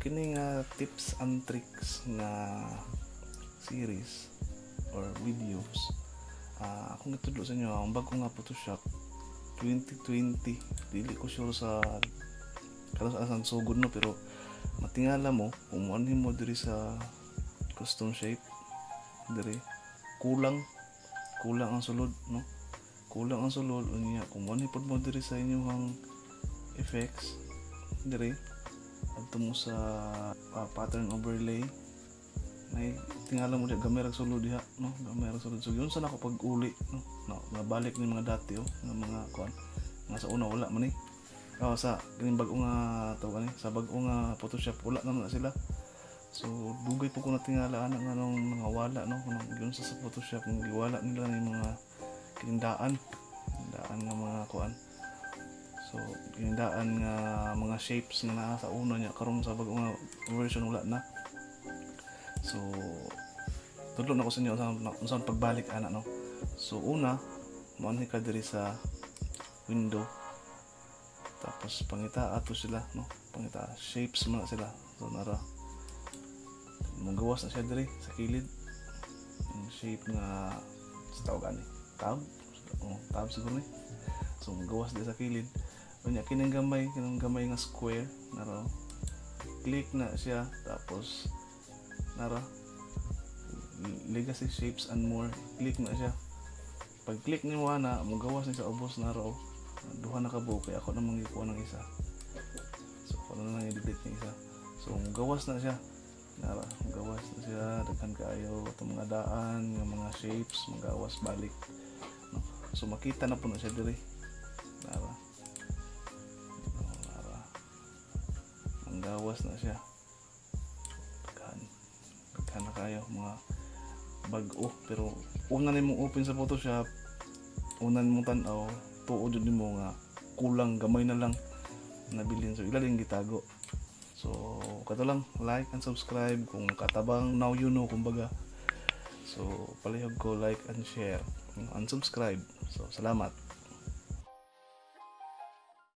Kini nga tips and tricks nga series or videos, akong itudlo sa inyo ang bago nga Photoshop 2020. Dili ko sure sa karon sa asang sugod, no, pero matingala mo kung muanhin mo diri sa custom shape diri, kulang kulang ang sulod, no? Kulang ang sulod. Unya kung muanhin pod mo diri sa inyong effects diri, adto mo sa pattern overlay, nay tingala mo diha, gamay ra sulod diha, no? Gamay ra sulod. So yun sa nako pag uli, no, no, nabalik ni mga dati, oh, nga mga kuan nga sa una wala man ni. Oh, sa kining bag-o nga tawag ani, sa bag-o nga Photoshop, wala na na sila. So dugay po ko natingala ana nga nung mga wala, no, kanang yun sa Photoshop nga giwala nila ni mga kinindaan daan nga mga kuan. So kinindaan nga mga shapes nga naa sa una niya, karon sa bag-o nga version wala na. So tudlo na ko sa inyo unsa pagbalik ana, no? So una, moanhi ka diri sa window, tapos pangita ato sila, no? Pangita shapes man na sila. So nara, mogawas na siya diri sa kilid, yung shape nga sa tawag ani, tab, oh, tab siguro ni. So mogawas diri sa kilid. Unya kining gamay nga square, nara, click na siya, tapos nara, legacy shapes and more, click na siya. Pag click nimo ana, mogawas ni sa ubos. Nara, oh, duha na ka buok kay ako namang gikuha ng isa, so ako na lang i-delete ng isa. So mogawas na siya. Nara, mogawas na siya, daghan kaayo itong mga daan nga mga shapes, mogawas balik, no? So makita na po na siya diri. Nara, oh, nara, manggawas na siya. Daghan daghan na kayo mga bag-o, pero una nimong open sa Photoshop, una nimong tan-aw, tuod jud nimo nga kulang, gamay na lang nabilin. So ila din gitago. So kato lang, like and subscribe kung katabang. Now you know, kumbaga. So palihog ko like and share and subscribe. So salamat.